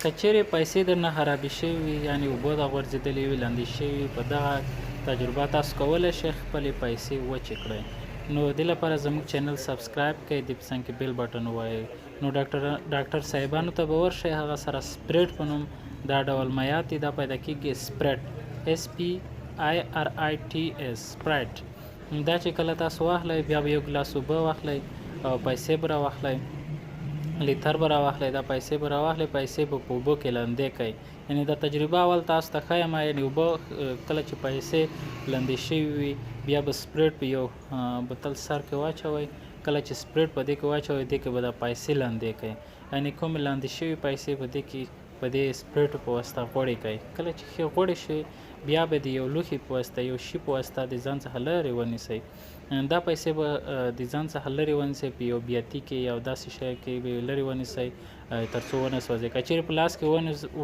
که چیرې پیسې درنه خرابې شوي وي، یعنې اوبو ته غورځېدلې وي، لندې شوي وي، په دغه تجربه تاسو کولی شئ خپلې پیسې وچې کړئ. نو دې لپاره زموږ چینل subscribe کړئ، دې په څنګ کې bell button ووایئ. نو ډاکټر صاحبانو ته به ورشئ، هغه سره سپریټ په نوم دا ډول مایعات دي، دا پیدا کېږي سپریټ، SPIRITS، سپرایټ. دا چې کله تاسو واخلئ، بیا به یو ګلاس اوبه واخلئ او پیسې به راواخلئ، لیتر به راواخلئ، دا پیسې به راواخلئ، پیسې به په اوبو کې لندې کړئ. یعنې دا تجربه اول تاسو ته ښیم، یعنې اوبه کله چې پیسې لندې شوي وي، بیا به سپریټ په یو بوتل سر کې واچوئ. کله چې سپریټ په دې کې واچوئ، دې کې به دا پیسې لندې کړئ، یعنې کومې لاندې شوي پیسې په دې کې په دې سپریټ په واسطه غوړې کړئ. کله چې ښې غوړې شي، بیا به د یو لوښي په واسطه، یو شي په واسطه د ځان څخه لرې ونیسئ. دا پیسې به د ځان څخه لرې ونیسئ، په یو بیاتي کې یو داسې شی کې به یې لرې ونیسئ تر څو ونه سوځي. که چیرې په لاس کې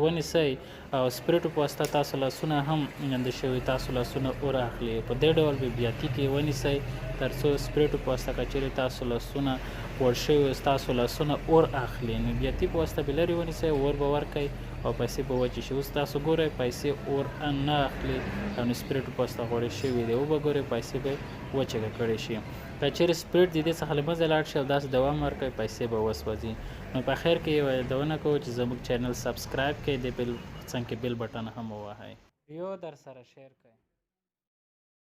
ونیسئ او سپریټو په واسطه تاسو لاسونه هم لنده شوي، تاسو لاسونه اور اخلي. په دې ډول به بیاتي کې ونیسئ تر څو سپریټو په واسطه که چیرې تاسو لاسونه غوړ شوي وي، ستاسو لاسونه اور اخلي، نو بیاتي په واسطه به لرې ونیسئ، اور به ورکړئ او پیسې به وچې شي. اوس تاسو ګورئ پیسې اور نه اخلي او نو سپریټو په واسطه غوړې شوي دي، وبه ګورئ پیسې به وچې کړې شي. که چیرې سپریټ د دې څخه له منځه لاړ شي او داسې دوام ورکړي، پیسې به وسوځي. نو په اخر کې یوه یادونه کوو چې زموږ چینل subscribe کړئ، د bell څنګ کې bell button هم ووهئ، ویډیو در سره share کړئ.